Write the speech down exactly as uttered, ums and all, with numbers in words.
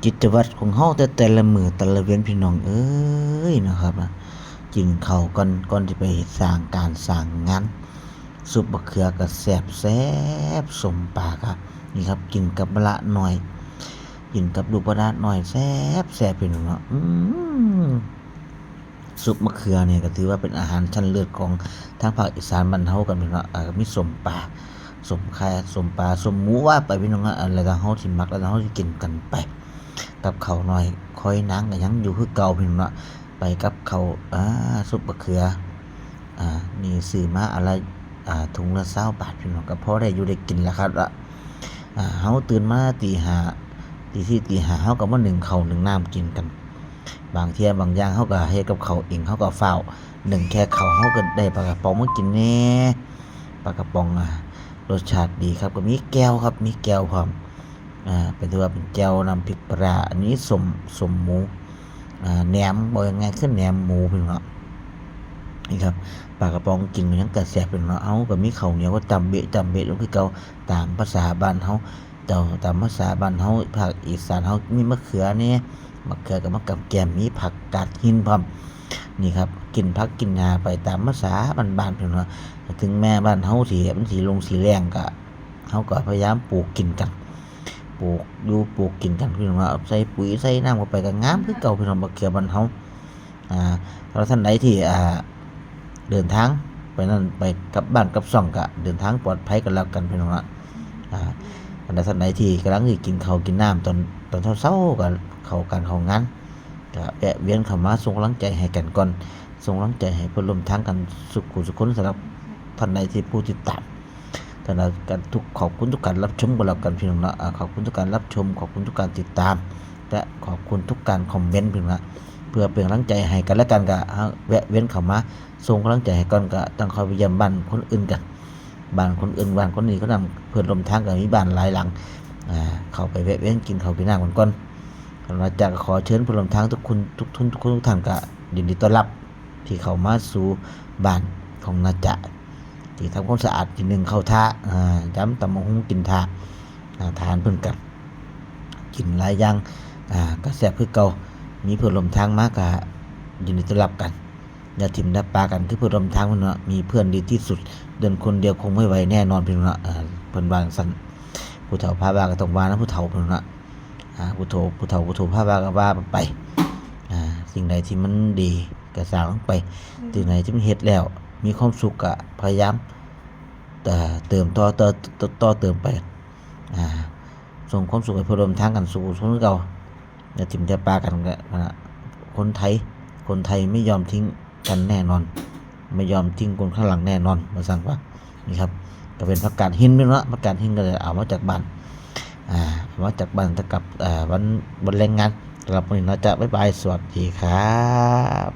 กิจวัตรของเฮาแต่แต่ละมื้อแต่ละเว็นพี่น้องเอ้ยนะครับนะ กินข้าวก่อน ก่อนที่ไปสร้างการสร้างงาน ซุปบักเขือก็แซ่บแซ่บ ส้มปลาครับ นี่ครับ กินกับมะระหน่อย กินกับลูกมะระหน่อย แซ่บแซ่บพี่น้องเนาะ อืม ซุปมะเขือเนี่ยก็ถือว่าเป็นอาหารชั้นเลิศของทางภาคอีสานบ้านเฮากันพี่น้องเนาะ เอ่อ มีส้มปลา ส้มไข่ ส้มปลา ส้มหมู ว่าไปพี่น้องเนาะ อะไรต่างเฮาที่มัก แล้วเฮาที่กินกันไป กับข้าวหน่อย คอยหนังก็ยังอยู่คือเก่าพี่น้องเนาะ ไปกับข้าว อ่า ซุปมะเขือ อ่า นี่ซื้อมาอันละ อ่า ถุงละซาวบาทพี่น้อง ก็พอได้อยู่ได้กินแล้วครับละ อ่า เฮาตื่นมาตีห้า ตีสี่ ตีห้า เฮาก็มานึ่งข้าวนึ่งน้ำกินกัน บางเที่ยบางอย่างเฮาก็เฮ็ดกับข้าวเอง เฮาก็ฟ้าวนึ่งแค่ข้าว เฮาก็ได้ปลากระป๋องมากินแหน่ ปลากระป๋อง อ่า รสชาติดีครับ ก็มีแจ่วครับ มีแจ่วพร้อม อ่า เป็น ถือว่าเป็นแจ่วน้ำพริกปลาร้า อันนี้ส้ม ส้มหมู อ่า แหนม บอกง่ายๆคือแหนมหมูพี่น้องเนาะ นี่ครับ ปลากระป๋องกินก็ยังกระแสบพี่น้องเนาะ เอ้า ก็มีข้าวเหนียวก็จำเบะจำเบะลงคือเก่า ตามภาษาบ้านเฮา เจ้า ตามภาษาบ้านเฮา ภาคอีสานเฮา มีมะเขือแหน่ มะเขือก็มากับแกล้ม มีผักกาดหินพร้อม นี่ครับ กินผักกินหญ้าไปตามภาษาบ้านๆพี่น้องเนาะ ถึงแม้บ้านเฮาสิ มันสิลงสิแล้งก็ เฮาก็พยายามปลูกกินกัน ปลูกอยู่ปลูกกินกันพี่น้องเนาะ ใส่ปุ๋ยใส่น้ำเข้าไปก็งามคือเก่าพี่น้อง บักเขือบ้านเฮา อ่า สำหรับท่านใดที่ อ่า เดินทางไปนั่นไปกลับบ้านกลับช่องก็เดินทางปลอดภัยกันแล้วกันพี่น้องเนาะ อ่า สำหรับท่านใดที่กำลังสิกินข้าวกินน้ำตอน ตอนเช้าๆก็เข้าการเข้างาน ก็แวะเวียนเข้ามาส่งกำลังใจให้กันก่อน ส่งกำลังใจให้เพื่อนร่วมทางกันสุขุสุขคน สำหรับท่านใดที่ผู้ติดตาม ท่านใดกันทุก ขอบคุณทุกการรับชมกันแล้วกันพี่น้องเนาะ อ่า ขอบคุณทุกการรับชม ขอบคุณทุกการติดตาม และขอบคุณทุกการคอมเมนต์พี่น้องนะ เพื่อเป็นกำลังใจให้กันและกันก็ อ่า แวะเวียนเข้ามาส่งกำลังใจให้ก่อน ก็ต้องเข้าไปเยี่ยมบ้านคนอื่นกัน บ้านคนอื่น บ้านคนนี้ก็นำ เพื่อนร่วมทางก็มีบ้านหลายหลัง อ่า เข้าไปแวะเวียนกินข้าวกินน้ำกันก่อน นาจะขอเชิญเพื่อนร่วมทางทุกคน ทุกทุนทุกคนทุกท่านก็ยินดีต้อนรับ ที่เข้ามาสู่บ้านของนาจะ ที่ทำความสะอาด ที่นึ่งข้าวถ่า อ่า ยำตำบักหุ่งกินถ่า อ่า ทานเพิ่นกัน กินหลายอย่าง อ่า ก็แซ่บคือเก่า มีเพื่อนร่วมทางมาก็ยินดีต้อนรับกัน อย่าถิ่มอย่าปากัน คือเพื่อนร่วมทางเพิ่นเนาะ มีเพื่อนดีที่สุด เดินคนเดียวคงไม่ไหวแน่นอนพี่น้องเนาะ อ่า เพิ่นว่าจั่งซั้น ผู้เฒ่าพาว่าก็ต้องว่านำผู้เฒ่าเพิ่นเนาะ อ่า ผู้โฒ่ ผู้เฒ่า ผู้โฒ่พาว่าก็ว่าไป อ่า สิ่งใดที่มันดีก็สร้างลงไป สิ่งใดที่มันเฮ็ดแล้วมีความสุขก็พยายาม เอ่อ เติมต่อ ต่อ ต่อ ต่อเติมไป อ่า ส่งความสุขให้เพื่อนร่วมทางกันสู่สู่คือเก่า อย่าถิ่มอย่าปากันก็นะ คนไทย คนไทยไม่ยอมทิ้งกันแน่นอน ไม่ยอมทิ้งคนข้างหลังแน่นอน ว่าซั่นว่า นี่ครับ ก็เป็นผักกาดหินพี่น้องเนาะ ผักกาดหินก็เลยเอามาจากบ้าน อ่า เอามาจากบ้าน แต่กับ อ่า วัน วันแรงงาน สำหรับมื้อนี้นาจะ บ๊ายบาย สวัสดีครับ